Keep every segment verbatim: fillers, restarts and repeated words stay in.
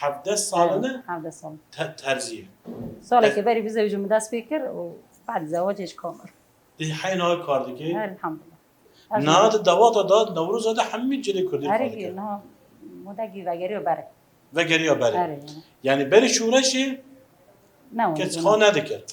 Hevdeh sal e ne? Hevdeh sal. Te-, terzî ye. Salekê berî bi zewicê min dest pê kir û bad zewacê ji kamil. Di heyna kar dike. Elhamdulillah. Niha di dawata da Newroza de hemî cilê kurdî xwe dike. Niha modekî vegeriya berê. Vegeriya berê. Erê. Yani berê şûreşê kes xwe nedikir.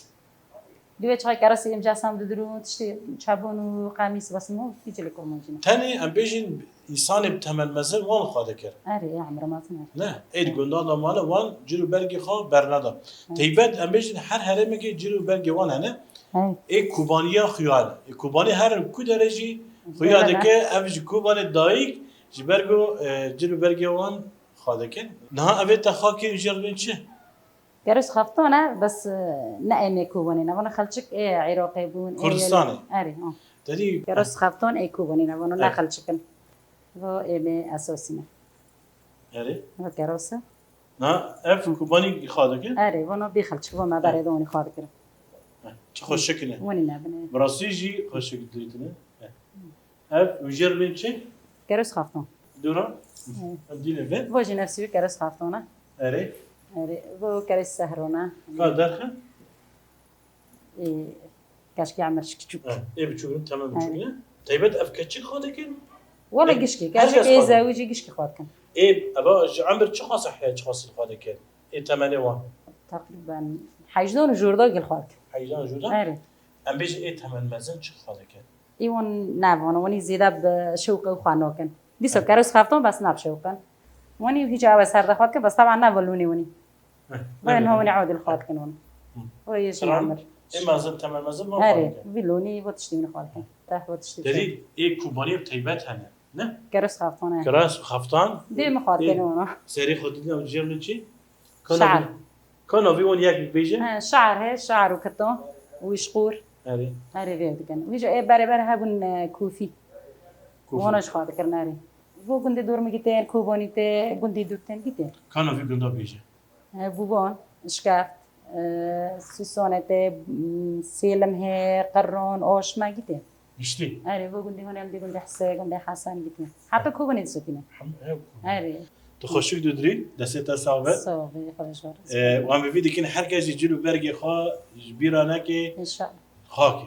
Divê çay kerasî em cesam didirûn, tiştê çebûn û qemîs bes û vî cilê kurmancî ne. Tenê em bêjin însanê bi temel mezin wan xwe dikir. Erê, ê emre mezin e. Ne, ê di gundan de mane wan cil û bergê xwe berneda. Teybet em bêjin her herêmekê cil û bergê wan hene. Ê Kobaniya xuya ne. Ê Kobanî her ku dere jî xuya dike, ev ji Kobanê dayik ji ber ku, e, cil û bergê wan xwe dikin. Niha ev ê te xakê jêr bên çi? Keros Xafton e, bes, e, ne em ê Kobanê ne. Vana xelçik ê Iraqê bûn, ê Kurdistanê. Erê, ha. Te dî Keros Xafton ê Kobanê ne, vana ne xelçik in. Vo ê me esasî ne. Erê. Vo keros e. Na, ev Kobanî xwe dikin? Erê, vana bê xelçik, vo me berê de wanî xwe dikirin. Çi xweşik ne. Wanî ne bine. Bi rastî jî xweşik dirîtine. Ev û jêr bên çi? Keros Xafton. Dora? Ev dîle ve? Vo jî nefsî wî Keros Xafton e. Erê. Erê. Vo Keros Sehron e. Ka derxe? Ê, keşkî emir ji kiçûk. Ê biçûk ne, temel biçûk ne. Teybet ev keçik xwe dikin? Wele gişkî. Keşkî ê zewicî gişkî xwe dikin. Ê, eva ji emir çi xasa heye, çi xasa xwe dikin? Ê temelê wan? Teqrîben hejdan û jûrda gil xwe dikin. Hejdan û jûrda? Erê. Em bêjin ê temel mezin çi xwe dikin? Ê wan ne vana, wanî zêde bi şewqê xwe nakin. Dîsa Keros Xafton bes ne bi şewqin. Wanî hîç ew ez her de xwe dikin, bes teban ne vilûnê wanî. Vayên ha wanî ew dil xwe dikin wan. Vay yê jin emir. Ê mezin, temel mezin van xwe dikin. Erê, vilûnî, vo tiştî winî xwe dikin. Teh vo tiştî. Te dî ê Kobanî teybet hene, ne? Keros Xafton e. Keros Xafton. Dê min xwe dikin wana. Serê xwe didin ew jêr min çi? Şar. Ka navî wan yek bibêje? He, şar he, şar û kiton û îşqûr. Erê. Erê vê dikin. Wî jî ê berê berê hebûn, e, kûfî. Kûfî. Wana ji xwe dikirin erê. Vo gundê dor min gîtên, Kobanî tê, gundê dûr tên gîtên. Ka navî gunda bêje? E, Bûban, Şkeft, e, Sûsonê tê, m, Sêlim hê, Qirron, Oşme gîtên. Giştî. Erê, vo gundê hûn em dê gundê Hise, gundê Hesen gîtî. Heta Kobanê disekîne. Hem ev Kobanê. Erê. Tu xweşik didirî, destê te sax be. Sax be, xwe ji we razî. Wan bi vî dikin her kes jî cil û bergê xwe ji bîra neke. Înşallah. Xakê.